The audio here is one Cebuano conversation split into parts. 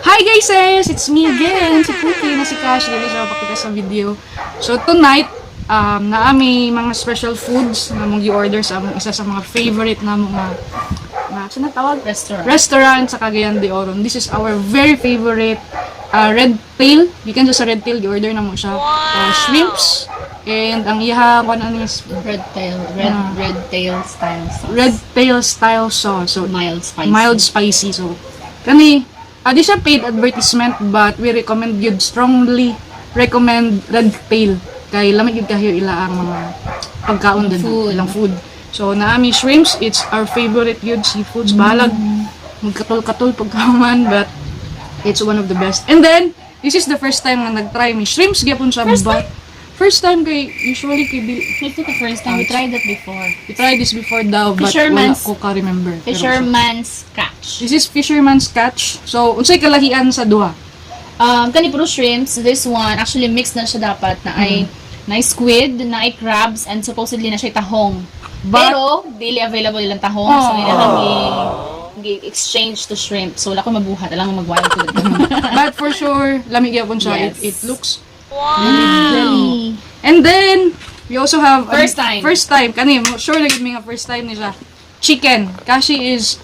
Hi guys! It's me again, si Pookie, na si Cash. Dili siya mapakita sa video. So tonight, naa mi mga special foods na among gi-order sa among isa sa mga favorite na mga na sa tawag? Restaurant. Restaurant sa Cagayan de Oro. This is our very favorite Red Tail. Gikan siya sa Red Tail, gi-order na mo siya. Shrimps and ang iha kung ano is Red tail, red Ah. red tail style sauce. Red Tail style sauce. So Mild spicy. Mild spicy. So, kani, di siya paid advertisement, but we recommend yun, strongly recommend Red Tail. Kay lamig yun kayo ila ang mga pagkaon din. Food. Ilang food. So, naa mi shrimps, it's our favorite yun, seafoods. Bahalag, magkatol-katol pagkaman, but it's one of the best. And then, this is the first time nga nag-try mi shrimps gyapon siya. First But, first time kay, usually kay, It's not the first time we tried that before. We tried this before daw, but wala Fisherman's- ko ka-remember. Pero Fisherman's Catch. this is Fisherman's Catch. So, unsay kalahian sa duha? Kani puro shrimps. This one, actually mixed na siya dapat na ay na squid, na ay crabs, and supposedly na siya tahong. But- Pero, dili available ilang tahong. So, Oh. ilahang gi-exchange to shrimp. So, wala ko mabuhat. Alang mag-wild ko dito. But for sure, lami gyapon siya. Yes. It looks really. And then, we also have First time. First time. Kani, sure na gid mi nga first time ni siya. Chicken. Kashi is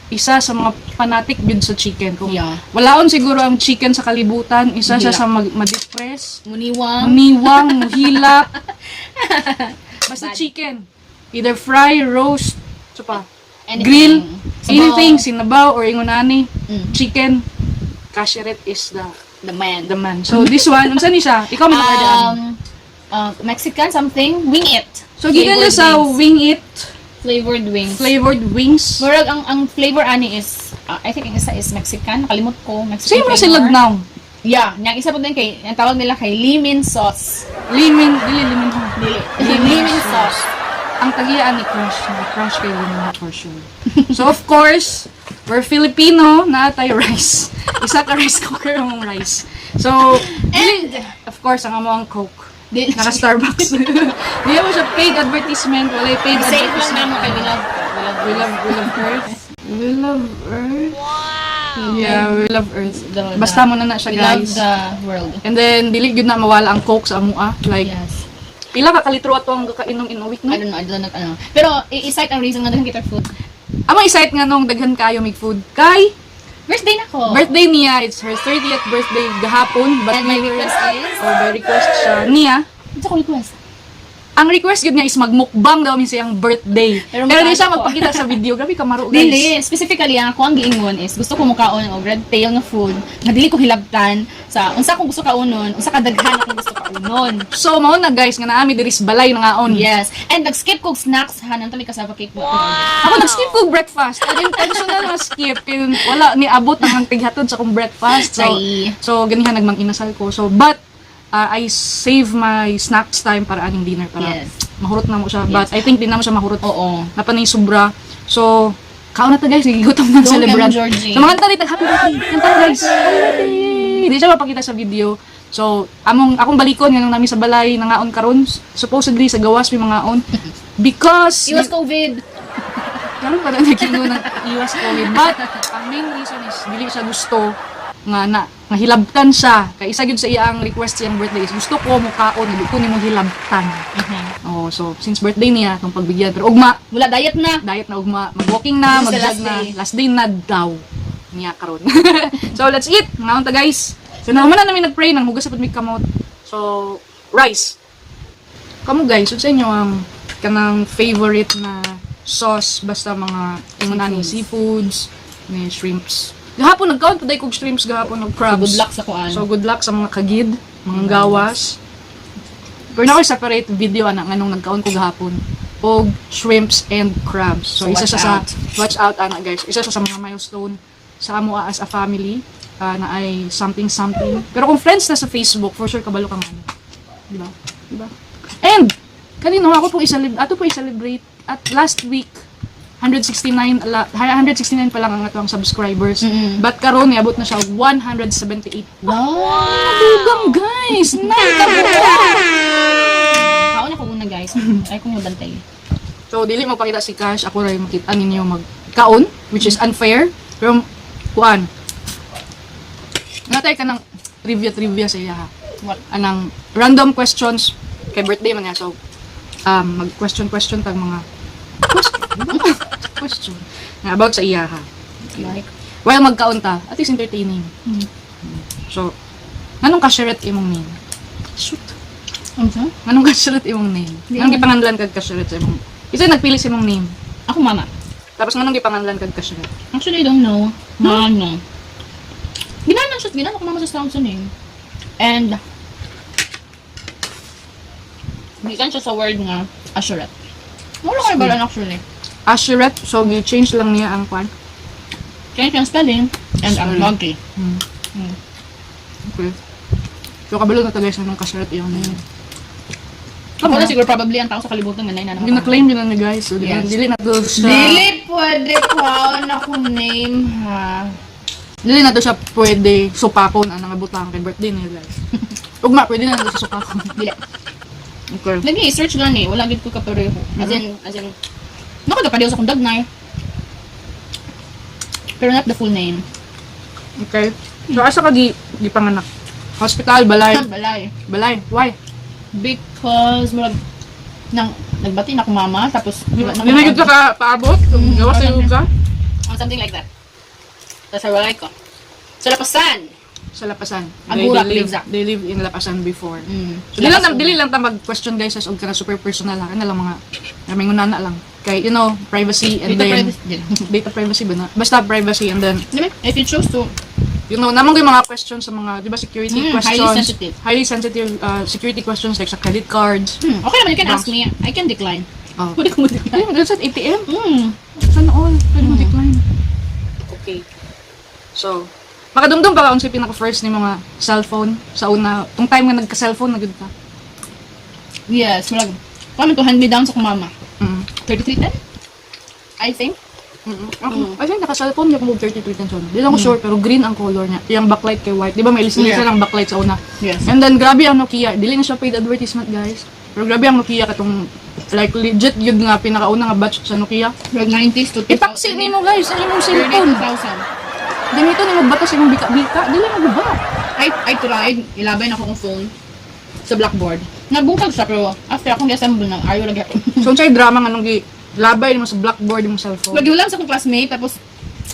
isa sa mga fanatic gyud sa chicken. Kung walaon siguro ang chicken sa kalibutan, isa siya Muhilak. sa ma-depress, Muniwang. muniwang, muhilak. Basta chicken. Either fry, roast, so pa, Anything. grill, Sabaw. anything, sinabaw or ingonani, chicken, Kasheret is the The man. the man. So this one, unsa ni siya? Ikaw man nag-order ani. Mexican something. Wing it. So gikan siya Flavored sa wings. Wing It Flavored wings. Flavored wings. Murag ang flavor ani is I think ang isa is Mexican, nakalimot ko Mexican Same ra flavor. sila now. Yeah, nya ang isa po din kay ang tawag nila kay limin sauce. Limin, dili limin ha. Dili. Limin sauce. Ang tagiyaan ni Crush, na crush kay Limin for sure. So of course, we're Filipino, naa tay rice. Isa ka rice cooker among rice. So, And of course, ang among Coke. Di, Naka Starbucks. Di mo siya paid advertisement, walay paid safe lang advertisement. namo kay we love we love We love Earth. We love Earth. Yeah, we love Earth. Basta mo na siya, we love guys. the world. And then dili gyud na mawala ang Coke sa amua. Like pila ka kalitro ato ang gakainom in a week, no? I don't know, I don't know ano. Pero i-cite ang reason nga daghan kita food. Amo i-cite nga nung daghan kayo mig food kay Birthday na ko. Birthday niya, it's her 30th birthday gahapon, but And my we were- request is? Oh, by request siya niya. Unsa ko request? Ang request gyud niya is magmukbang daw mi sa iyang birthday. Pero Pero di siya makaano ko. magpakita sa video. Grabe ka maro, guys. Dili, specifically ang ako ang giingon is gusto ko mukaon og red tail nga food nga dili ko hilabtan sa unsa akong gusto kaunon, unsa ka daghan akong gusto kaunon. So mao na guys nga naa mi diri sa balay nangaon. Yes. And nag-skip kog snacks ha, nanto may cassava cake mo. Ako nag-skip kog breakfast. At intentional na skip kay wala ni abot ang tighatod sa akong breakfast. So Ay. so ganihan nagmang inasal ko. So but I save my snacks time para aning dinner para mahurot na mo siya. But I think di na mo siya mahurot. Oo. Napanay sobra. So kaon na ta, guys, gigutom ng Don't celebrant. come, Georgie. So mga kanta happy birthday. Kanta, guys. Happy birthday. Di siya mapakita sa video. So among akong balikon nga nang nami sa balay nangaon karon, supposedly sa gawas may mangaon because Iwas COVID. Karon pa na nagkingo ng iwas COVID. But, ang main reason is, dili siya gusto nga na nga hilabtan siya. Kay isa gyud sa iyang request siyang birthday is gusto ko mukaon, dili ko nimo hilabtan. Oh, so since birthday niya tong pagbigyan, pero ugma Wala, diet na. Diet na ugma, mag-walking na, This is the mag-jog last na, day. last day na daw niya karon. So let's eat. Ngaon ta, guys. So naman na namin nag-pray nang hugas sa pud mi kamot. So rice. Kamo guys, unsa inyo ang kanang favorite na sauce basta mga ingon ani seafoods, ni shrimps? Gahapon nagkaon pa kog shrimps gahapon og crabs. Good luck sa kuan. So good luck sa mga kagid, mga gawas. Pero na separate video ana nganong nagkaon ko gahapon og shrimps and crabs. So, So, isa watch siya sa out. Watch out ana guys. Isa siya sa mga milestone sa amo as a family na ay something something. Pero kung friends na sa Facebook, for sure kabalo kang ano. Di ba? Di ba? And kanino ako pong i-celebrate, ato po i-celebrate at last week 169 169 pa lang ang atong subscribers. But karon niabot na siya 178. Wow! Dugang guys, nine ka buok. Kaon ako una, guys. Ay kong mabantay. So dili magpakita si Cash, ako ra yung makita ninyo magkaon, which is unfair. Pero kuan. Natay ka ng trivia-trivia sa iya ha. What? Anang random questions kay birthday man niya. So, mag-question-question tag mga question, question na about sa iya ha. Like, While magkaon ta, at least entertaining. So, nganong kashiret imong name? Shoot. Ano? Nganong kashiret imong name? Di Nganong naman. gipanganlan kag kashiret sa imong? Isa nagpili sa imong name. Ako mama. Tapos nganong gipanganlan kag kashiret? Actually, I don't know. No. Ginanan siya, ginanan ko mama sa sound sa name. And, gikan siya sa word nga, assuret. Wala ko ibalan actually. Ashiret, so gi-change lang niya ang kwan. Change ang spelling and ang Spelling. monkey. Okay. So kabalo na tagay sa nung kashiret iyong name. Ako na siguro probably ang tao sa kalibutan nga na Gina-claim yun na ni guys. So, Yes. dili na to siya. Dili pwede kwaon akong name ha. Dili na to siya pwede supakon ang nangabutang kay birthday niya guys. Ugma, pwede na to siya supakon. Dili. Okay. Nag-i-search gani, wala gid ko kapareho. As in, nakagapareho sa akong dagnay. Pero not the full name. Okay. So, asa ka gi gipanganak? Hospital, balay. Balay. Balay. Why? Because, murag, nang, nagbati na ako mama, tapos, wala na Hindi na gyud ka paabot? Gawas sa ka? Or something like that. Tapos, walay ko. Sa Lapasan! Sa Lapasan. Agura, they live, exact. They live in Lapasan before. So, dili lang ta mag-question guys as og kana super personal ha. Kana lang mga kaming unana lang. Kay you know, privacy and Data then privacy. Dili. data privacy ba na? Basta privacy and then Di ba? If you choose to, namang yung mga questions sa mga, di ba, security questions. Highly sensitive. Highly sensitive security questions like sa credit cards. Okay naman, you can ask me. I can decline. Oh. Pwede ko mo-decline. Ayun, sa ATM. Sana all. Pwede mo decline. Okay. So, makadumdum pa ka unsay pinaka-first ni mga cellphone sa una. Tung time nga nagka-cellphone na gud ka. Yes, murag, kami to hand me down sa kong mama. 3310? I think. Ako, I think naka-cellphone niya kung 33 tension. Di lang ko sure, pero green ang color niya. Yung backlight kay white. Di ba may lisa lang backlight sa una. Yes. And then, grabe ang Nokia. Dili na siya paid advertisement, guys. Pero grabe ang Nokia katong like legit yun nga pinakauna nga batch sa Nokia. Murag 90s to 2000. Ipaksi nimo guys sa imong Early cellphone. 2000. Ganito nimo bato sa imong bika-bika, dili mo guba. I tried, ilabay na ako ang phone sa blackboard. Nabungkag siya pero after akong gi-assemble ng ayaw lagi ako. So unsay drama nga nung gi labay nimo sa blackboard imong cellphone. Magiulam sa akong classmate tapos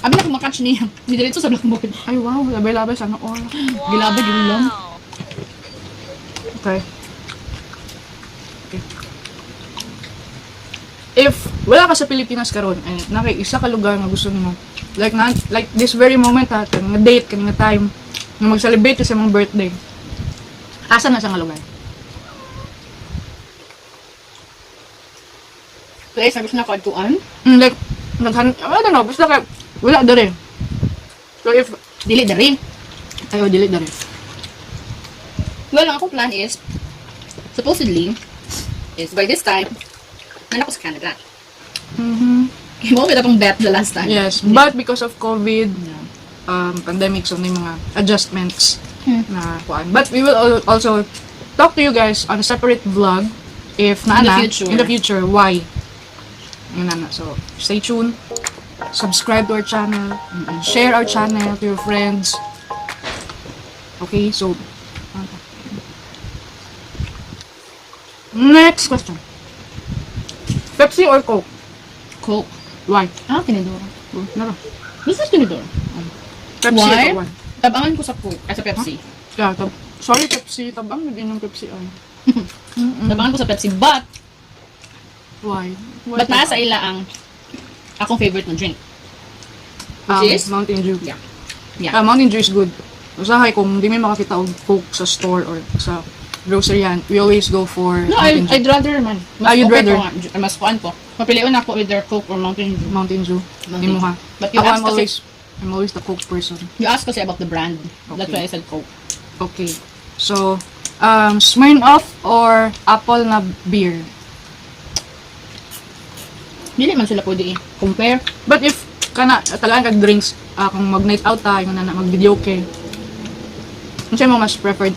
abi na ko makatch niya. Nidiretso sa blackboard. Ay wow, labay-labay sana all. Gilabay giulam. Okay. Okay. If wala ka sa Pilipinas karon and nakay isa ka lugar nga gusto nimo, like na, like this very moment ha, kani nga date, kani nga time nga mag-celebrate ka sa imong birthday. Asa na sa nga lugar? Place na gusto na ko adtuan. Like naghan I don't know, basta kay wala dere. So if Dili diri. ayo dili dere. Well, ang akong plan is supposedly is by this time nana ko sa Canada. Mo kita tong bet the last time. Yes, but because of COVID, pandemic, so may mga adjustments na kuan. But we will also talk to you guys on a separate vlog if In the naana future. in the future why. Yun na na. So, stay tuned. Subscribe to our channel. Share our channel to your friends. Okay, so next question. Pepsi or Coke? Coke. Why? Ah, tinidor. Naro. This is tinidor. Pepsi Why? or why? Tabangan ko sa Coke, at sa Pepsi. Yeah, sorry Pepsi, tabang din yung Pepsi ay. Tabangan ko sa Pepsi, but Why? Why but naa sa ila ang akong favorite na drink. Which is? Mountain Dew. Yeah. Yeah. Ah, Mountain Dew is good. Usahay kung di may makakita og Coke sa store or sa grocery yan, we always go for No, I, Mountain Dew. I'd rather man. Mas Ah, you'd okay rather? ko nga. Mas kuan ko. Mapilion ako either Coke or Mountain Dew. Mountain Dew. Mountain Imo Dew. ha. But you Ako, asked I'm kasi, always the Coke person. you asked kasi about the brand. That's Okay. why I said Coke. Okay. So, Smirnoff or Apple na beer? Dili man sila pwede i-compare. But if kana tagaan kag drinks, kung mag night out ta, yung na mag video kay. Unsa mo mas preferred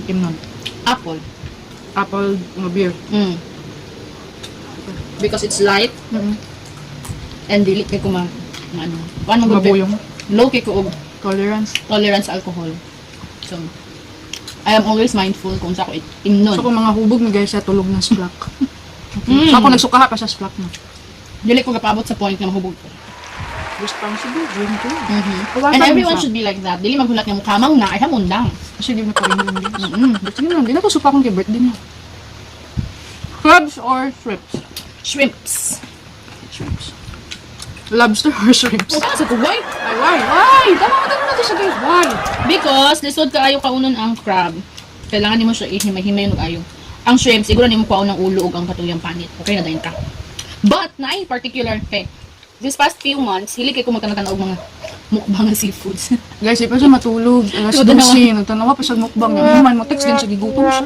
imnon? Apple. Apple nga beer. Because it's light and dili kay ko ma ano. Kuan mo Mabuyong. Low kay ko og Tolerance. tolerance alcohol. So, I am always mindful kung sa ako imnon. So kung mga hubog ni guys, sa tulog na splak. Okay. So ako nagsukaha pa sa splak na. Dili ko gapabot sa point nga mahubog ko. Responsible drinker. And everyone should be like that. Dili maghulat nga mukamang na ay hamon lang. Kasi di na pa rin yun, guys. Sige na, di na to supa kong kay birthday niya. Crabs or shrimps? Shrimps. Shrimps. Lobster or shrimps? Oh, sa tuway. Ay, why? Why? Tama ko na to sa guys. Why? Because lisod kaayo kaunon ang crab. Kailangan nimo siya ihimay-himay og ayo. Ang shrimp siguro nimo kuhaon ng ulo ug ang katuyang panit. Okay na dayon ka. But naay particular kay this past few months, hili kay ko magtanaw og mga mukbang nga seafoods. Guys, di pa siya matulog. Alas So, tanawa. 12, nagtanawa pa siya mukbang. Ano man, mo text din siya, gigutom siya.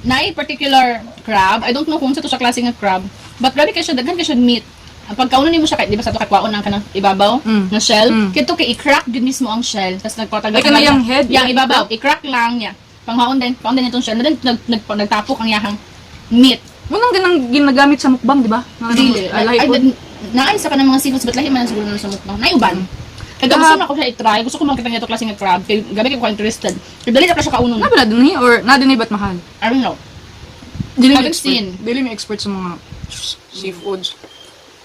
Naay particular crab. I don't know kung sa to siya klase nga crab. But grabe kay siya, daghan kay siya meat. Ang pagkaunon nimo siya kay di ba sa to kay kuwaon ang kanang ibabaw nga shell. Kito kay i-crack gyud mismo ang shell. Tapos nagpatagal. Ay, kanang yung head? Yang ibabaw, i-crack lang niya. Panghaon din, paon din itong shell. Na then nagtapok ang yahang meat. Munang ganang ginagamit sa mukbang, di ba? Nga Dili. Alay Ay, po. Naay sa kanang mga seafoods but lahi man siguro na sa mukbang. Naay uban. Kaya gusto na ko siya i-try. Gusto ko makita nga ito klase nga crab. Kay gabi kay ko interested. Kay dali na pa siya kaunon. Na ba na din eh? Or na din eh, ba't mahal? I don't know. Dili mi Haven't expert. seen. Dili mi expert sa mga seafoods.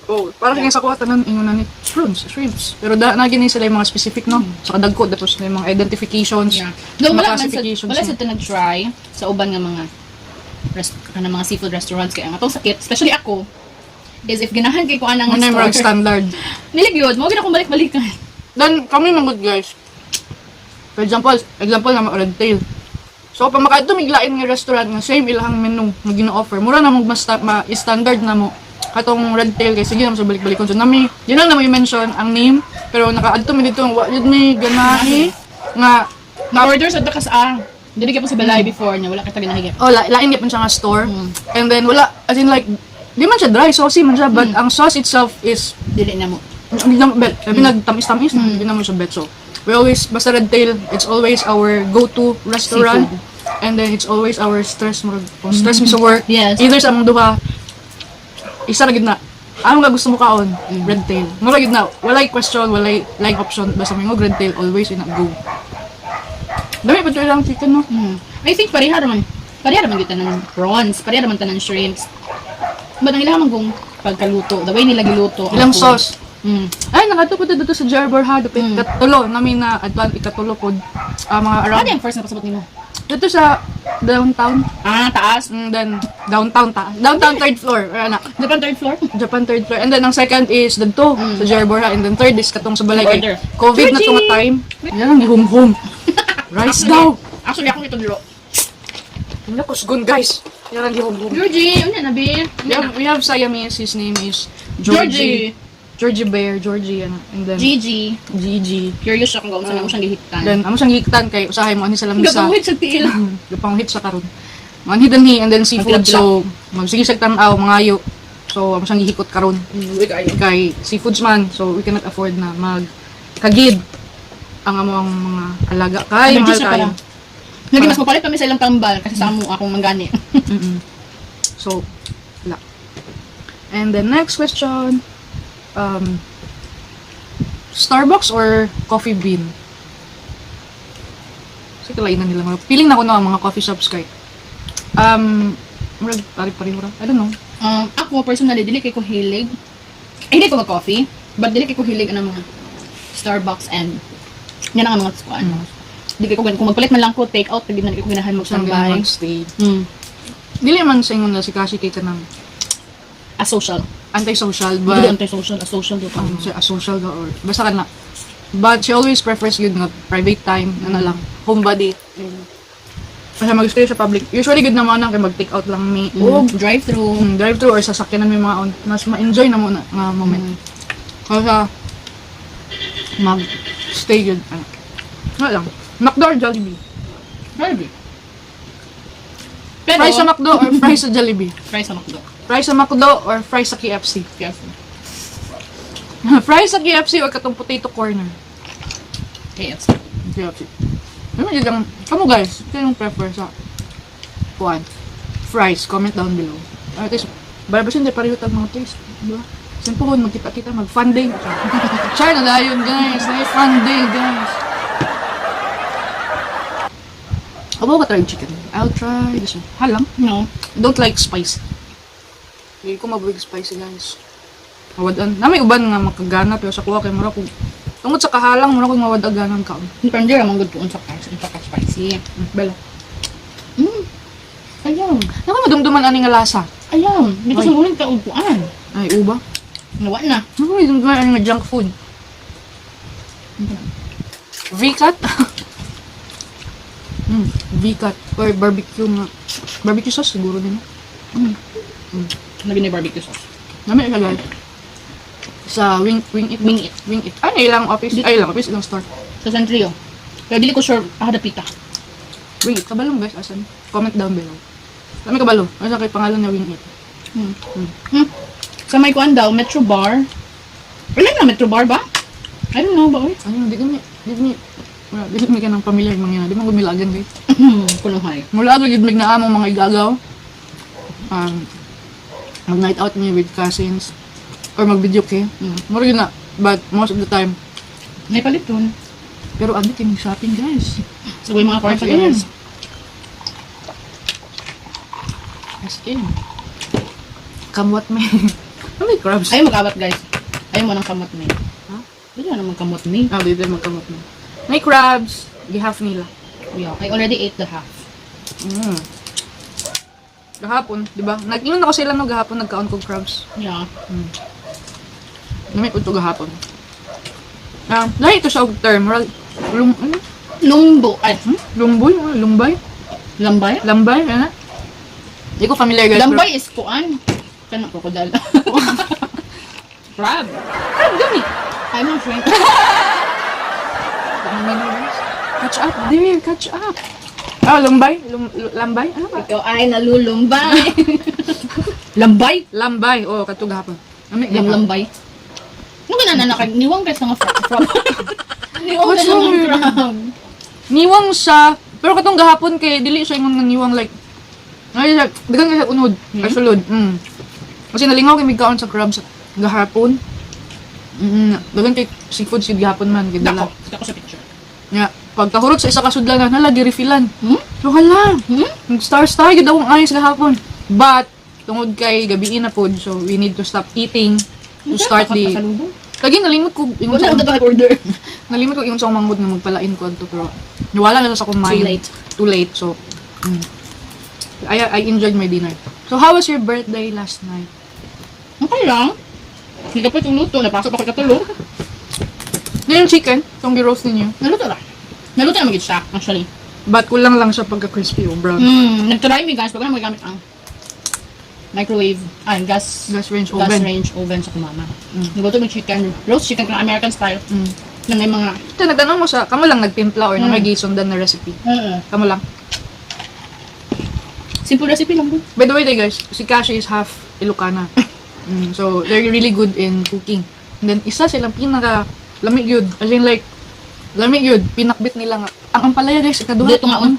Oh, para kay sa kuha tanan ingon na ni shrimps, shrimps. Pero da na gini sila yung mga specific, no. Sa kadagko tapos na yung mga identifications. Yeah. Though mga wala man sa, classifications wala na. sa nag-try sa uban nga mga kanang mga seafood restaurants kay ang atong sakit, especially ako, is if ganahan kay ko anang Ano yung store. mga standard. Nilig yun, mo gina akong balik-balikan. Then kami mga guys. For example, example na mga red tail. So pag makadto miglain nga restaurant nga same ilahang menu nga gina-offer, mura na mo mas ma-standard na mo katong red tail kay sige na mo sa balik-balikon. So nami, yun lang na mo i-mention ang name, pero naka-adto mi dito wa yun mi ganahi nga Na-order sa takas ah. Dili kay po sa balay before niya, wala ka taga nahigit. Oh, lain gyapon siya nga store. And then wala, as in like di man siya dry saucy man siya, but ang sauce itself is Dili na mo. hindi na bet. Sabi nagtamis-tamis, hindi na mo siya bet. So, we always, basta Red Tail, it's always our go-to restaurant. Seafood. And then it's always our stress murag kung stress mi sa work. Yes. Either sa among duha, isa ra gid na. Ano nga gusto mo kaon? Red Tail. Mura gid na. Walay question, walay like option. Basta may Red Tail, always ina go. Dami pa lang chicken, no? I think pareha raman. Pareha raman gyud tanan prawns, pareha raman tanan shrimps. But ang ilang man pagkaluto, the way nila giluto ang Ilang food. sauce. Ay, nakatupo dito sa Jarbor ha. Dapit katulo. Namin na advan ikatulo pod. Ah, mga around. Ano yung first na pasabot nimo? Dito sa downtown. Ah, taas. Then, downtown ta. Downtown third floor. Or ano, Japan third floor. Japan third floor. And then, ang second is dito, sa Jarbor ha. And then third is katong sa balay. Kay Order. COVID na tunga time. Yan ang home-home. Rice daw. Actually, ako itudlo. Ano kusgon, guys. Yan ang gihum-hum. Georgie, ano na, be? We have Siamese. His name is Georgie. Georgie. Georgie Bear. Georgie. Ano. And then, Gigi. Gigi. Curious siya kung gawin sa mo siyang gihiktan. Then, amo siyang gihiktan kay usahay mo ani sa lamisa. Gagawin sa tiil. Gapang hit sa karon. Manhi dinhi and then seafood. Magpilap-pilap. So, magsige siya tan-aw mangayo. So, amo siyang gihikot karon. Uy, kayo. Kay seafoods man, so we cannot afford na mag kagid ang amo ang mga alaga kay Allergy mahal siya kayo. pala. Lagi mas mapalit kami sa ilang tambal kasi sa amo akong manggani. So, wala. And the next question, Starbucks or Coffee Bean? Kasi kalainan nila. Mga feeling na ko na ang mga coffee shops kay. Murag pare-pareho ra. I don't know. Ako personally dili kay ko hilig. Ay, hindi ko mag-coffee, but dili kay ko hilig ang mga Starbucks and yan ang mga kuan. Di kay ko kung magpalit man lang ko take out, pag di na ko ganahan Saan magtambay. magstay. Dili man sa ingon na si Kashi kay kanang Asocial. antisocial, But, but antisocial, asocial do so, asocial ka or basta ka na. But she always prefers yun nga private time, ano lang, homebody. Kasi mag-stay sa public. Usually good naman ang kay mag-take out lang mi. Og drive-through. Drive-thru or sasakyanan may mga on. Mas ma-enjoy na mo na nga moment. Kasi mag-stay good. Ano. Wala lang. McDo or Jollibee? Jollibee. Pero, Fries sa McDo or fries sa Jollibee? Fries sa McDo. Fries sa McDo or fries sa KFC? Yes. Fries sa KFC or katong potato corner? KFC. KFC. Ano yun lang, kamo guys, sino yung prefer sa kuan? Fries, comment down below. At least, balabas hindi pareho tag mga taste, di ba? Simple magkita-kita, mag-fun day. Char na dayon guys, na fun day guys. Kabaw ka try chicken. I'll try this one. Halang. No. Don't like spicy. Hindi ko mabuig spicy, guys. Mawad-an. Na may uban nga makagana pero sa kuha kay mura kog tungod sa kahalang mura kog mawad ganan ka. Depende ra man gud kung sa ka spicy. Bella. Ayaw. Nako madumduman ani nga lasa. Ayaw. Dito Ay. sa uling ka og kuan. Ay, uba. Nawa na. Nako madumduman ani nga junk food. V-cut? V-cut. Or barbecue nga. Barbecue sauce siguro din. Lagi na barbecue sauce. Nami siya, guys. Sa Wing It. Wing It. Wing It. Ay, ilang office. Ay, ilang office, ilang store. Sa Centrio. Pero dili ko sure ah dapita. Wing It. Kabalong, guys. Asan? Comment down below. Kami kabalo. Ano kay pangalan niya Wing It? Sa may kuan daw, Metro Bar. Wala na Metro Bar ba? I don't know ba oy. Ano, di kami, wala, di kami ka ng pamilyar mga yan. Di man gumilagan, guys. Kunuhay. Mula agad yun, na among mga igagaw. Mag night out me with cousins. Or mag video kay. Mura yun na. But most of the time. May palit dun. Pero abi kami shopping, guys. Sa so, mga As kwarta in. guys. As in. Come what may. Ano may crabs? Ayaw mag-awat, guys. Ayaw mo ng kamot may. Ha? Hindi na naman kamot may. Ah, dito magkamot na. May crabs. Gi-half nila. Yeah, I already ate the half. Gahapon, di ba? Nag-inon ako sila no gahapon, nagkaon kog crabs. Yeah. Namay ko gahapon. Ah, lahi ito siya og term, murag lum ano? Lumbo. Ay, Lumboy, ano? Lumbay, Lambay? lambay, ano? Di ko familiar, guys. Pero, Lambay is kuan. Kana crocodile. Crab. Crab gani. I'm not sure. Catch up there, catch up. Ah, lumbay, lambay, ano ba? Ikaw ay nalulumbay. Lambay? Lambay, oh, kato gahapon. Namay gahapon. Lamlambay. Nung ganana na kay niwang guys nga frog. Frog. Niwang What's ka wrong ng with crab. Niwang siya, pero katong gahapon kay dili siya ingon nga niwang like ay like, daghan kay sa unod, ay sulod. Kasi nalingaw kay mig kaon sa crabs gahapon. Daghan kay seafood sid gahapon man kay Dako, dala. dako sa picture. Nya, pagkahurot sa isa ka sudlan na nala girefilan. Hmm? So hala, Hmm? star star gyud akong ayos gahapon. But tungod kay gabi na pod, so we need to stop eating to start the Pasalubong. Lagi nalimot ko ingon Wala sa na ba order? nalimot ko ingon sa akong manghod nga magpalain ko adto pero nawala na lang sa akong mind. Too late. Too late. So, I enjoyed my dinner. So, how was your birthday last night? Okay lang. Hindi ka pa itong luto. Napasok ako katulog. Yung chicken, itong gi-roast ninyo. Naluto ra. Naluto na magid siya, actually. But kulang lang siya pagka-crispy o brown. Nag-try mi guys, pag na magamit ang microwave, ay, gas, Gas range gas oven. range oven sa kumama. Nagluto mi chicken, roast chicken ng American style. Na may mga, Ito, nagtanong mo sa, kamo lang nagtimpla or mm. sundan na recipe? Oo. Kamo lang. Simple recipe lang po. By the way, guys, si Kashi is half Ilocana. So, they're really good in cooking. And then, isa silang pinaka lamig yun. As in like, lamig yun. Pinakbit nila nga. Ang ampalaya, guys, ikaduha. Dito nga on.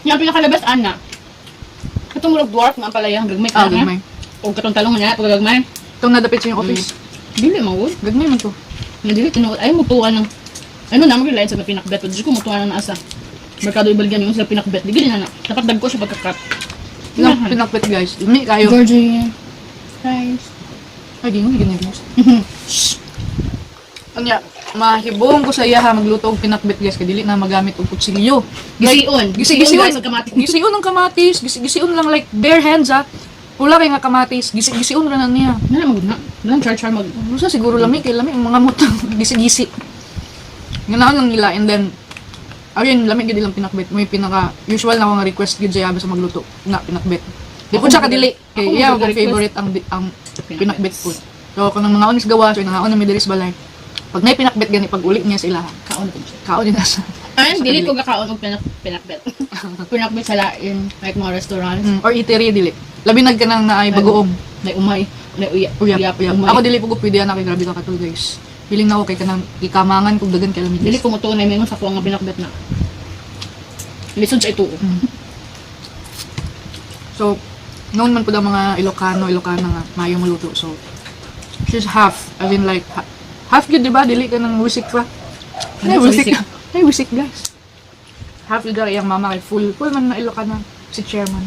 Yung pinakalabas, ana. Katong murag dwarf nga ang palaya, gagmay Ah, ka na. gagmay. O katong talong nga, pag gagmay. Itong nadapit sa inyong office. Dili man gud. Gagmay man to. Nga dili tinuod ay mutuwa ng ano na mag sa pinakbet. Diyos ko mutuwa na naasa. Merkado ibalgan yung sa pinakbet. Di na na. Dapat dagko siya pagka-cut. Pinak pinakbit, guys. Lami kayo. Georgie. Rice. Ay, gingon, gingon, guys. Anya, mahibong ko sa iya ha magluto og pinakbet, guys, kay dili na magamit og kutsilyo. Gisiun. Gisi-gisiun. guys, og kamatis. Gisiun ang kamatis, gisi-gisiun lang like bare hands ha. Pula kay nga kamatis, gisi-gisiun ra na niya. Na mag na. Nang char char mag. Ano sa siguro lami kay lami ang mga mot gisi-gisi. Nganaon lang nila and then ayun lami gyud ilang pinakbet. May pinaka usual na ako nga request gyud sa sa magluto na pinakbet. Di po Ako siya kadili kay ako iya mag- akong favorite ang Pinakbet. pinakbet food. So kung ang mga onis gawa, so nangaon na mi diri sa balay. Pag nay pinakbet gani pag uli niya sa ilaha, Kaon ko siya. kaon din na siya. Ay, Sa dili kadili. ko gakaon og pinakbet. Pinakbet sa lain, like mga restaurants. Or eatery dili. Labi nag kanang naay bagoong. May umay, may uyap, Uyap, uyap. umay. Ako dili po ko pwede anak kay grabe ka katul, guys. Feeling na ako kay kanang ikamangan kog dagan kay lami. Dili ko mutuon na mingon sa kuha nga pinakbet na. Lisod sa ituo. So, known man po daw mga Ilocano, Ilocana nga, maayo maluto. So, she's half. As in like, half gyud, di ba? Dili ka ng wisik ka. Ay, Ano sa wisik. wisik? Ay, wisik, guys. Half lugar iyang mama kay full full man na Ilocana si chairman.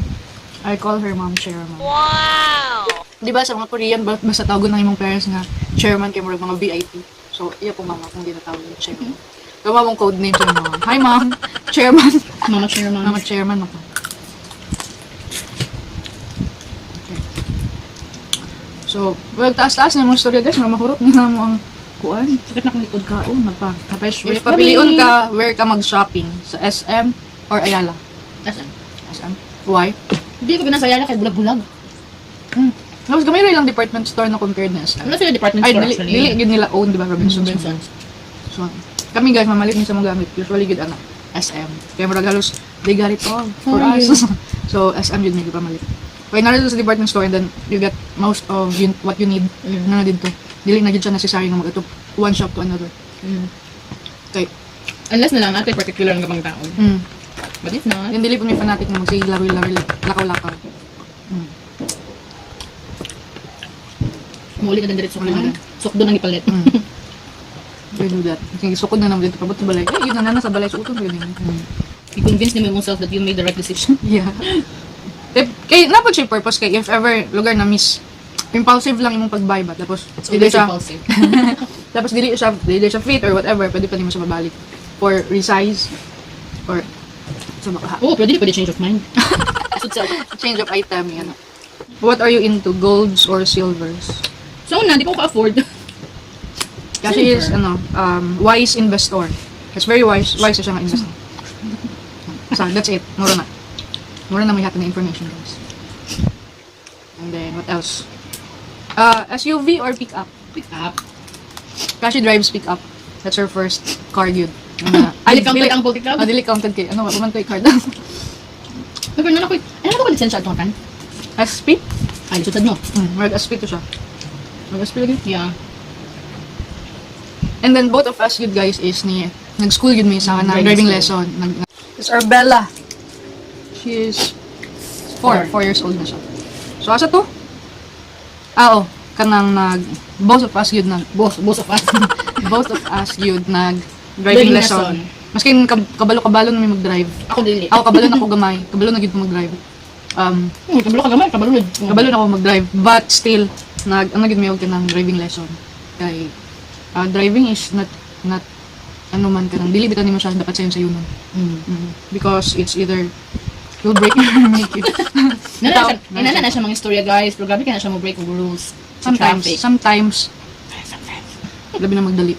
I call her mom chairman. Wow! Di ba sa mga Korean, ba, basta tawagon ng imong parents nga chairman kay murag mga VIP. So, iya po mama kung ginatawag yung chairman. Gawa mong code name sa mom. Hi, Mom! Chairman! Mama chairman. Mama chairman ako. Okay. So, well, taas-taas na yung mga storya, guys. Mga mahurot na mo ang kuan. Sakit na akong likod. Kaon na pa. Napay Yes, Papilion mami. ka where ka mag-shopping. Sa SM or Ayala? Asan? SM. Why? Hindi ko ginasayala kay bulag-bulag. Tapos gamay lang department store na compared na SM. Wala sila department Ay, store dili, actually. dili gid nila own, di ba, Robinsons? Robinsons. So, kami guys, mamalit ni sa mga gamit. Usually gid ano, SM. Kaya murag halos, they got it all for Ay. us. So, SM yun medyo pamalit. Kaya narito sa department store and then you get most of yun, what you need na dito. Dili na gid siya necessary nga mag one shop to another. Kay, Unless na lang natin particular nga bang taon. But if not, Yung dili po may fanatic na magsige laro-laro, lakaw-lakaw. Muli ka din diretso Muli ka. na. Sukdo nang ipalit. We do that. Sige, sukod na naman dito. Pabot sa balay. Eh, yun na na sa balay. Sukod na yun. I-convince niyo yung self that you made the right decision. Yeah. If, kay, napod siya yung purpose kay if ever lugar na miss, impulsive lang imong pag-buy ba? Tapos, It's dili always siya, impulsive. tapos dili siya fit or whatever, pwede pa nimo siya mabalik. Or resize. Or, sa baka, Oh, pwede pwede change of mind. Sud self. change of item, yan. What are you into? Golds or silvers? So na, di ko ka-afford. Kasi is, Silver. ano, wise investor. It's very wise, wise siya nga investor. So, that's it. Mura na. Mura na may hatag na information, guys. And then, what else? SUV or pickup? Pick up. Kasi drives pickup. That's her first car yun. Ano, Dili counted ang pick up? Ah, dili counted kay. Ano, man kay card? Pero na ako, ano ko lisensya atong kan? SP? Ay, lisod sad no. Mag SP to siya. Mag SP lagi. Yeah. And then both of us yun guys is ni nag-school yun may sa na Driving driving school. lesson. Nag, it's Arbella. She is 4, 4 4 years old na siya. So asa to? Ah, oh, kanang nag both of us yun nag Both of us. Both of us yun nag driving Driving lesson. lesson. Maskin kabalo-kabalo na may mag-drive. Ako dili. Ako kabalo na ako gamay. Kabalo na gyud ko mag-drive. Kabalo ka gamay, kabalo. Kabalo na ako mag-drive but still nag ano gyud may og kanang driving lesson kay driving is not not ano man kanang dili bitaw nimo siya dapat sayon sayunon. Because it's either you'll break or make it. Nana Bitaw, siya, inana na siya mga istorya guys, pero grabe ka na siya mo break og rules sa Sometimes, traffic. Sometimes Sometimes. labi na magdali.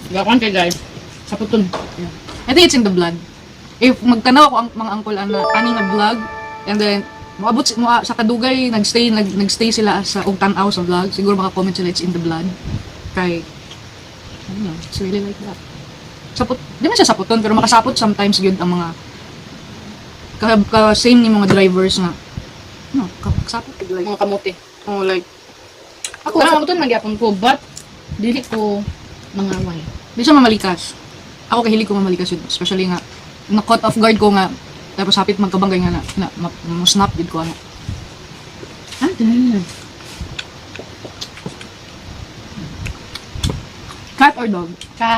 Gakuan kay guys. Sa puton. Yeah. I think it's in the blood. If magtanaw ako ang mga uncle ana ani nga vlog and then moabot mo sa kadugay nagstay sila sa og tan-aw sa vlog, siguro maka-comment sila it's in the blood kay I don't know, it's really like that. Sapot, di man siya saputon pero makasapot sometimes gyud ang mga ka same ni mga drivers nga no, kasapot gyud like Mga kamote. Oh, like Ako sa puton man gyapon ko, but dili ko mangaway. Di siya mamalikas. Ako kahilig ko mamalikas yun. Especially nga, na caught off guard ko nga, tapos hapit magkabanggay nga na, na ma, mo snap yun ko ano. Ah, dun. Cat or dog? Ka.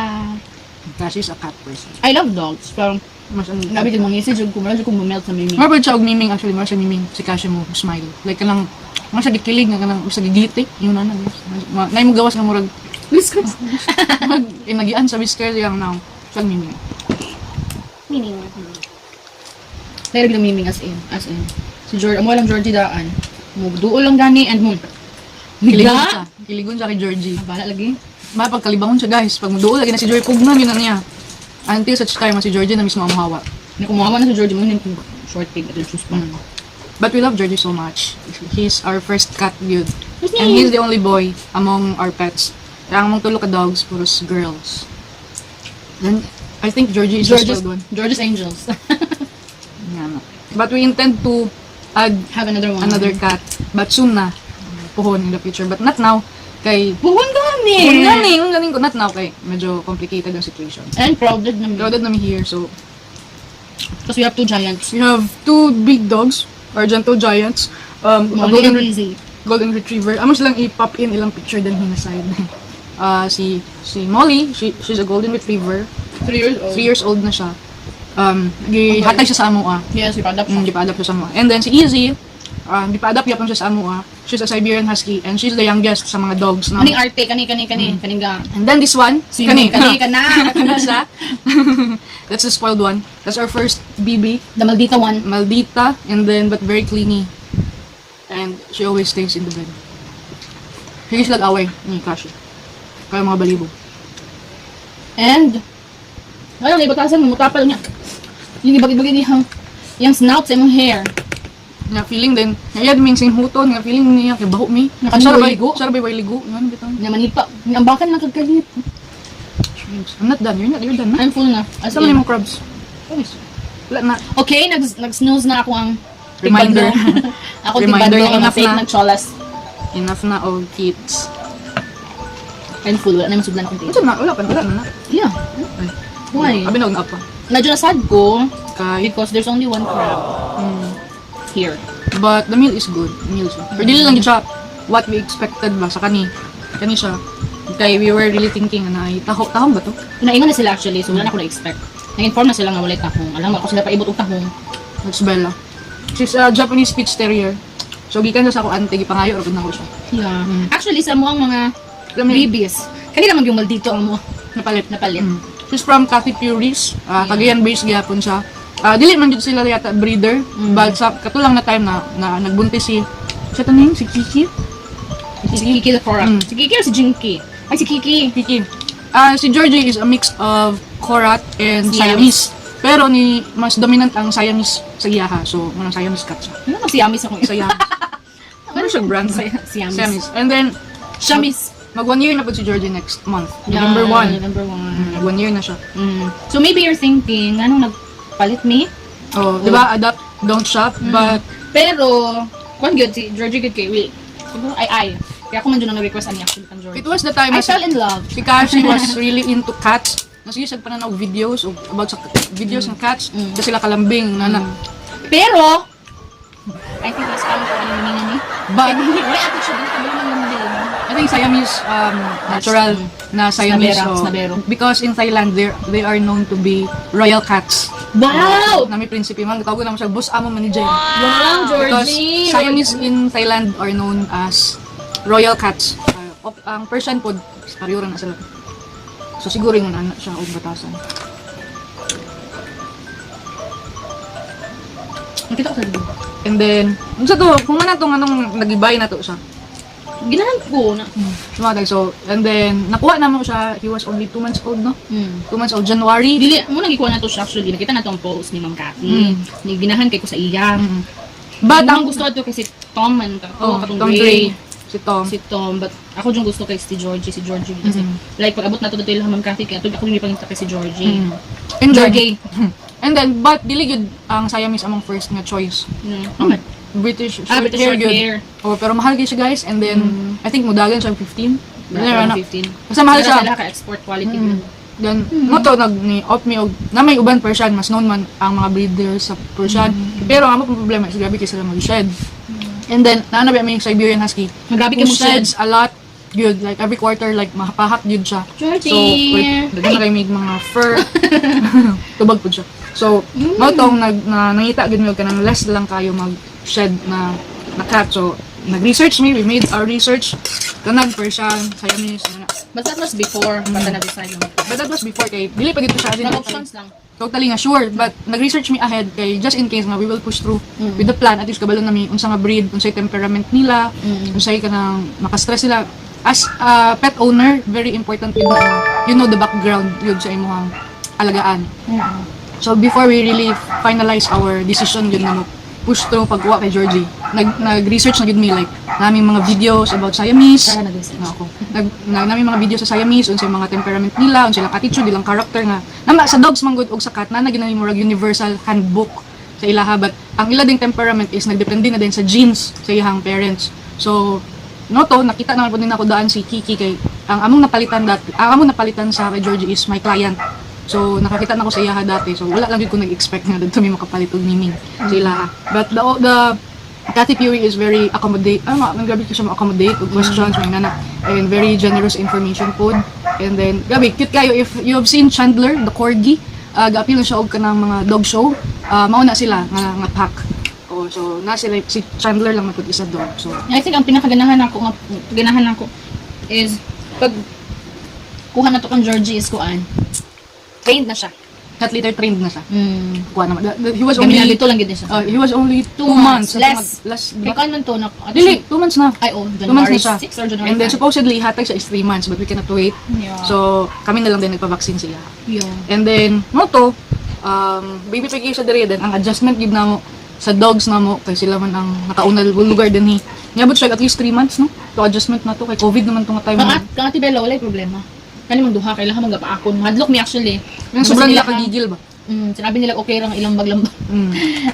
Kasi she's a cat person. I love dogs, pero Mas ano. grabe jud mangisi jud ko, mura jud ko melt sa mimi. Mara siya og miming actually, mara siya miming si Kashi mo smile. Like kanang mara siya gikilig nga kanang sa gigitik yun na na. Nay mo gawas nga murag Whiskers. mag inagian sa whiskers yang now. Siya miming. Miming. Pero lang miming as in, as in. Si George, amo lang Georgie daan. Mo duol lang gani and mo. Kiligon Miga. siya. Kiligon siya kay Georgie. Ah, bala lagi. Mapagkalibangon siya guys. Pag muduol lagi na si Georgie pugnan yun na niya. Until such time si Georgie na mismo ang muhawa. Ni kumuha na si Georgie mo ning short pig at shoes pa. But we love Georgie so much. He's our first cat yun. Who's And he's the only boy among our pets. Kaya ang mga tulo ka dogs, puros girls. Then, I think Georgie is the George's, spoiled one. George's Angels. Yeah, no. But we intend to add Have another one. another cat. But soon na. Puhon in the future. But not now. Kay... Buhon gani. Kung ganing, kung ganing ko. Not now. Kay medyo complicated ang situation. And crowded na. Crowded namin here. So, Because we have two giants. we have two big dogs. Our gentle giants. A Molly golden and Lizzie. Golden retriever. Amo silang i-pop in ilang picture din na side. Ah, si Molly, she's a golden retriever. 3 years old. 3 years old na siya. Gihatag siya sa amo ah. Yes, ipa-adopt siya. Gipa-adopt siya sa amo. And then si Easy, gipa-adopt yapon siya sa amo ah. She's a Siberian Husky and she's the youngest sa mga dogs, no? Kaning arte, kani, kani, kani, kaning ga. And then this one, Kani, kani, kana. Kana siya. That's the spoiled one. That's our first BB. The Maldita one. Maldita, and then but very clingy. And she always stays in the bed. Sige sila away ni Kashi. Kaya mga balibo. And, ayun, ibatasan mo, mutapal niya. Yung ibag-ibag niyang, yung snout sa imong hair. Nga feeling din, nga iyad ming singhuton, nga feeling niya kay baho mi. Nga kanina Sara way bay, ligo. sara bay way ligo. Nga ano bitaw? Nga manipa. Nga ambakan lang kagkalit. Shrimps. I'm not done. You're not, you're done na. I'm full na. As Asa man in. imong crabs? Promise. Wala na. Okay, nag-snooze na ako ang Reminder. tigbadlo. Ako Reminder tigbadlo na ang enough take na. ng cholas. Enough na all kids. I'm full. Wala na yung sudlan akong taste. Unsa na? Wala pa. Wala na na. Yeah. Ay. Why? Abi na pa. Medyo nasad ko Kay. because there's only one crab here. But the meal is good. Meal siya. Pero dili lang gyud siya what we expected ba sa kani. Kani siya. Kay we were really thinking na ay taho tahong ba to? Naingon na sila actually, so wala na ako na-expect. Nag-inform na sila nga walay tahong. Alam mo, ako sila paibot og tahong. That's Bella. She's a Japanese Spitz Terrier. So gikan siya sa ako ante gipangayo ra pud nako siya. Yeah. Actually, sa mo ang mga Alam mo yun, babies, kanila man yung maldito ang mo napalit. napalit. She's from Kathy Puris. Cagayan based gyapon siya. Dili man jud sila yata breeder, but sa katulang na time na, na nagbuntis si siya to name si Kiki. Si Kiki the Korat. Si Kiki or si Jinky? Ay, si Kiki. Kiki. Si Georgie is a mix of Korat and Siamese. Siamese. Pero ni mas dominant ang Siamese sa iyaha. So, manang Siamese cat siya. Ano mag Siamese ako? Siamese. Ano siya brand? Siamese. Siamese. And then, Siamese. mag 1 year na po si Georgie next month. Yeah, November 1. November 1. Mag 1 year na siya. So maybe you're thinking, anong nagpalit me? Oh, di ba? Adopt, don't shop. But, Pero, kung good, si Georgie good kay, wait. Siguro, ay, ay. Kaya ako man dyan ang na-request ani actually kang Georgie. it was the time I na si, fell in love. si Kashi was really into cats. Nasige siya pananaw videos og about sa videos ng cats. Kasi sila kalambing na na. Pero, I think mas kami ko ano ni ni. But, Wala ato siya, dili ka ba naman lambing? I think Siamese, natural na Siamese. Snabera, Oh, snabero. because in Thailand they are known to be royal cats. Wow! Nami prinsipe man tawag naman siya boss amo man ni Jen. Wow, Because Georgie! Siamese in Thailand are known as royal cats. Ang Persian pod pareho ra na sila. So siguro yung anak siya og batasan. Nakita ko sa video. And then, unsa to, kung man na tong anong nagibay na to siya. Ginahan ko na. Sumatay. So, and then, nakuha na mo siya, he was only 2 months old, no? 2 months old, January. Dili, mo nang gikuha na to siya actually. Nakita na to ang post ni Ma'am Cathy. Ni ginahan kay ko sa iya. But, But ang ang gusto ato kay si Tom man to, oh, katong Tom Gray. Gray. Si Tom. Si Tom, but ako yung gusto kay si Georgie, si Georgie kasi like pag abot na to dito ila Ma'am Cathy kaya ako yung ipangita kay si Georgie. And then, Georgie. and then, but dili gyud ang Siamese among first nga choice. Oh man. British short Ah, British hair short gyud. hair. Oh, pero mahal gyud siya, guys. And then, I think mudagan siya 15. Dili ra na. 15. Basta mahal siya. Sila ka export quality. Then, mo to nag ni opt me og na may uban Persian, mas known man ang mga breeder sa Persian. Pero ang among problema is grabe kay sila mag-shed. And then, naa na ba may Siberian Husky. Grabe kay Who mo shed. sheds a lot gyud, like every quarter, like mahapahak gyud siya. Georgie! So, wait, daghan na kay may mga fur. Tubag pud siya. So, mao tong nag na, nangita gyud mi og kanang less lang kayo mag-shed na na cat. So, nag-research mi, we made our research. Kanang Persian, Siamese, ano na. But that was before, basta na-decide lang. But that was before kay dili pa dito siya as in, Nag options lang. Totally nga sure, but nag-research me ahead kay just in case nga we will push through with the plan, at least kabalo na mi unsa nga breed, unsay temperament nila, unsay kanang maka-stress sila. As a pet owner, very important yun na you know the background yun sa imong alagaan. So before we really finalize our decision yun na mo push through pagkuha kay Georgie, nag-research na gyud mi, like naming mga videos about Siamese. Tara, nag-research. Na ako. Nag, na, naming mga video sa Siamese unsay mga temperament nila, unsay ilang attitude, ilang character nga. Nama sa dogs man gud og sa cat na na murag universal handbook sa ilaha, but ang ila ding temperament is nagdepende na din sa genes sa iyang parents. So no to nakita naman po din ako daan si Kiki kay ang among napalitan dati, ang among napalitan sa kay Georgie is my client. So nakakita na ko sa iyaha dati. So wala lang jud ko nag-expect nga didto mi makapalit og miming sa ilaha. But the Kathy Fury is very accommodate. Ano, ang grabe ko siya ma-accommodate og questions, mga nana, and very generous information pod. And then, grabe, cute kayo. If you have seen Chandler, the corgi, Ga-appeal na siya og kanang mga dog show. Mao na sila nga pack. Oh, so na sila, si Chandler lang napud isa dog. So I think ang pinakaganahan ako nga ganahan ako is pag kuha na to kang Georgie is kuan. Trained na siya. Cat litter trained na siya. Kuha naman. He was Kami only dito lang gid siya. He was only 2 2 months. months. Less. Less, Kay diba? kuan man to na Dili, 2 months na. Ay, oh, 2 months January na siya. 6 or January And then 5. supposedly hatag siya is 3 months, but we cannot wait. So kami na lang din nagpa-vaccine siya. And then mo to, baby pa siya diri. Then ang adjustment gid namo sa dogs namo kay sila man ang nakauna lugar din hi. Niabot siya at least 3 months, no? To adjustment na to kay COVID naman to nga time. Ang at kang Ate Bella, walay problema. Kani mang duha kailangan magapaakon. Mahadlok mi actually. Yung sobrang nila kagigil ba? Sinabi nila okay lang ilang baglambang.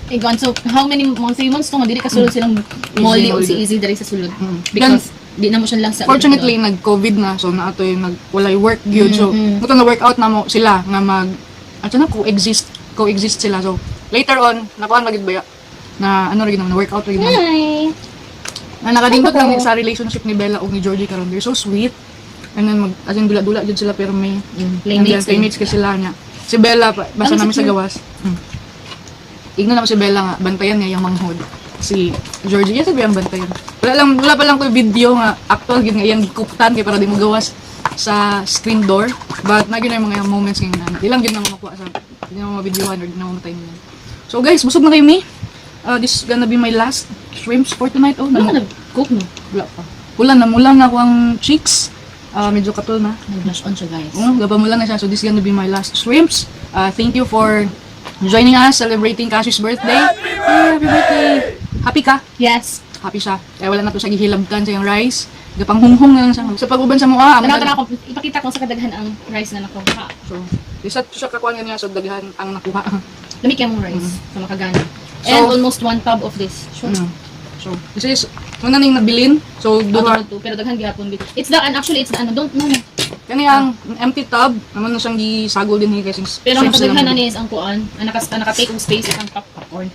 Ikaw, so how many mga 3 months to nga dili kasulod silang Molly o si Easy diri sa sulod. Because di na mo siya lang sa Fortunately, nag-COVID na, so naa to yung nag walay work gyud. So, muto na workout na mo sila nga mag at na coexist, coexist sila. So, later on, nakuan magid ba ya? Na ano ra gyud na workout ra gyud na. Hi. Na nakadindot lang sa relationship ni Bella ug ni Georgie karon. They're so sweet. And then mag as in dula-dula jud sila pero may Playmates. Playmates kasi sila niya. Si Bella pa, basta Ang namin sa cute. gawas. Igno naman si Bella nga bantayan niya yung manghod. Si Georgie, yes, sabi ang bantayan. Wala pa lang ko video nga actual gid nga iyang gikuptan kay para di mo gawas sa screen door. But na gyud na yung mga moments ngayon na ilang gyud na mo makuha sa di na mo mabidyohan or di na mo matay niyan. So guys, busog na kayo mi. This is gonna be my last shrimps for tonight. Oh, Wala ka namo- nag-cook, no? wala pa. Wala na, mula na ako ang cheeks. Ah, medyo katol na. Nag-blush on siya, guys. Oh, gabamula na siya. So this is gonna be my last shrimps. Thank you for joining us celebrating Cassius' birthday. Happy birthday! Happy birthday! Happy ka? Yes. Happy siya. Kaya wala na to siya gihilabtan sa iyang rice. Gapanghunghong na lang siya. Sa pag-uban sa mukha. Tanaw tanaw ko, ipakita ko sa kadaghan ang rice na nakuha. So, isa siya kakuan niya. So, daghan ang nakuha. Lami kaya mong rice sa makagana. So- And almost one tub of this. Sure. So, this is, muna ning nabilin. So, Duha duha. to, pero daghan gihapon. It's the, and actually it's the ano, don't, no. Kani ang empty tub. Naman na siyang gisagol din ni kasi Pero ang shrimps na kadaghan lang. ani is ang kuan, ang naka-take og space is ang popcorn.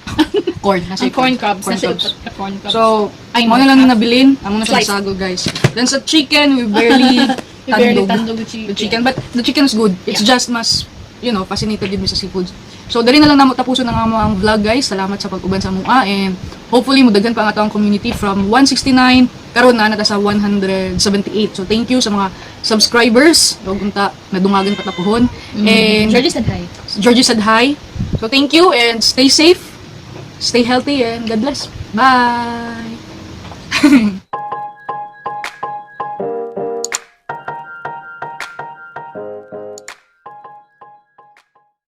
Corn. Nasa Ang corn cobs, Corn nasa cobs. corn cobs. So, Ay, mo na lang yung nabilin. Amo na siya Slice. sagol, guys. Then sa chicken, we barely We barely tandog tandog the chicken. the chicken. But the chicken is good. It's just mas, fascinated din mi sa seafoods. So, dali na lang namo tapuson ang amo ang vlog, guys. Salamat sa pag-uban sa mua and hopefully mudaghan pa ang atong community from 169 karon na nata sa 178. So, thank you sa mga subscribers. Ug unta nadungagan pa ta puhon. And Georgie said hi. Georgie said hi. So, thank you and stay safe, stay healthy, and God bless. Bye!